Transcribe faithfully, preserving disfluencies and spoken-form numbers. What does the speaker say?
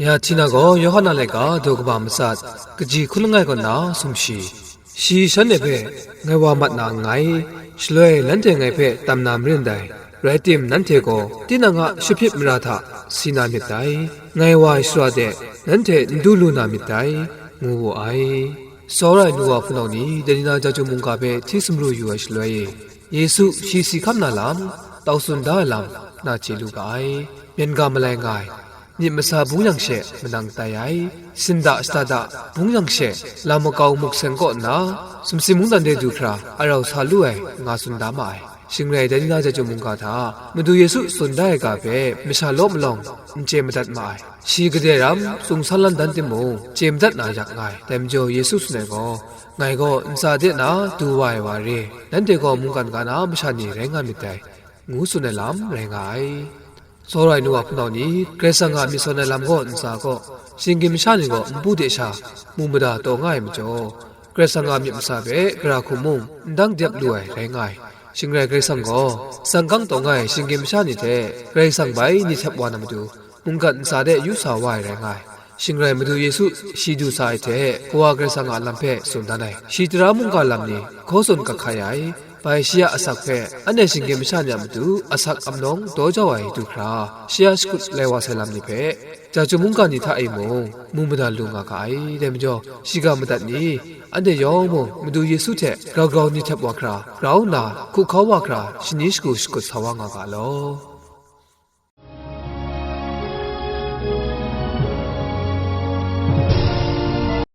Ya Htina gaw Yawhan a laika daw kaba matsat, kaji hkun langai kaw nna sumshi. Shi shanhte hpe, "Ngai wa mat na nngai, shaloi nanhte ngai hpe tam na marin dai, rai tim, nanhte gaw tinang a shahpit mara hta si na myit dai, ngai wa ai shara de nanhte n du lu na myit dai," ngu wu ai. Tsawra ai nu wa hpunau ni dai ni na Jahtum mungga hpe hti sumru yu ai shaloi e, Yesu shi si hkam na lam, tau tsun da ai lam, na chye lu ga ai. Myen ga malai nga ai, myit masa bung yang she manang tai ai, sinda shada da bung yang she lam makau muk seng kaw nna, sumsing mungdan de du hkra arau sa lu ai, nga tsun da ma ai. Shing rai dai ni na Jahtum mungga hta Madu Yesu tsun da ai ga hpe masha law malawng n chye madat ma ai. Shi gade ram, tsung san lan dan timung, chye madat na yak nga ai. Dai majaw Yesu tsun ai gaw, "Ngai gaw ntsa de na du wa ai wa re, nanhte gaw mungkan ga na masha ni rai nga myit dai," ngu tsun ai lam rai nga ai. Tsawra ai nu wa hpunau ni, Karai Kasang a myit sawn ai lam gaw ntsa gaw, shinggyim masha ni gaw npu de sha mu mada taw nga ai majaw, Karai Kasang a myit masa hpe gara hkum mung n dang dep lu ai rai nga ai. Shing rai Karai Kasang gaw tsangkang taw nga ai shinggyim masha ni hte Karai Kasang bai ni htep wa na matu, mungkan ntsa de yu sa wa ai rai nga ai. Shing rai Madu Yesu shi du sa ai hte Kawa Karai Kasang a lam hpe tsun dan ai. Shi tara mungga lam ni hkaw tsun kahkai ai. Bai shi a asak hpe anhte shinggyim masha ni a matu asak amnawng daw jau ai du hkra, shi a shakut lai wa sai lam ni hpe, Jahtum mungga ni hta e mung mu mada lu nga ga ai. Dai majaw, shiga madat ni, anhte yawng mung Madu Yesu hte grau grau ni htep wa hkra, grau nna hku hkau wa hkra, shani shagu shakut sa wa nga ga law.